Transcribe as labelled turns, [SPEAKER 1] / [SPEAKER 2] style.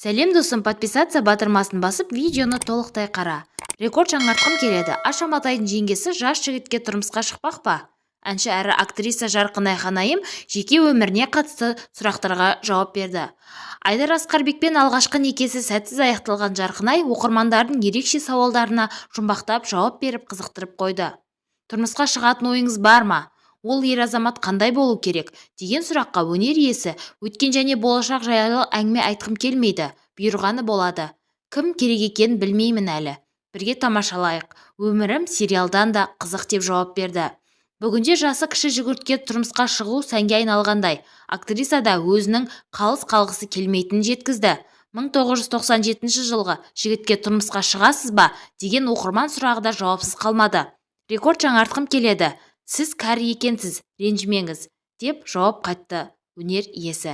[SPEAKER 1] Сәлем, досым! Подписаться батырмасын басып, видеоны толықтай қара. Рекорд жаңартқым келеді. Аша Матайдың жеңгесі жас жігітке тұрмысқа шықпақ па? Әнші әрі актриса Жарқынай Ханаим жеке өміріне қатысты сұрақтарға жауап берді. Айдар Асқарбекпен алғашқы некесі сәтсіз аяқталған Жарқынай оқырмандарының ерекше сауалдарына жұмбақтап жауап беріп, қызықтырып қойды. Тұрмысқа шығатын ойыңыз бар ма? Ол ер азамат қандай болу керек? Деген сұраққа өнер иесі: «Өткен және болашақ жайлы әңгіме айтқым келмейді. Бұйырғаны болады. Кім керек екенін білмеймін әлі. Бірге тамашалайық. Өмірім сериалдан да қызық», – деп жауап берді. Бүгінде жасы кіші жігітке тұрмысқа шығу сәнге айналғандай, актриса да өзінің қалыс қалғысы келмейтінін жеткізді. 1997 жылғы жігітке тұрмысқа шығасыз ба деген оқырман сұрағы да жауапсыз қалмады. «Рекорд жаңартқым келеді. Сіз кәрі екенсіз, ренжімеңіз», – деп жауап қатты өнер иесі.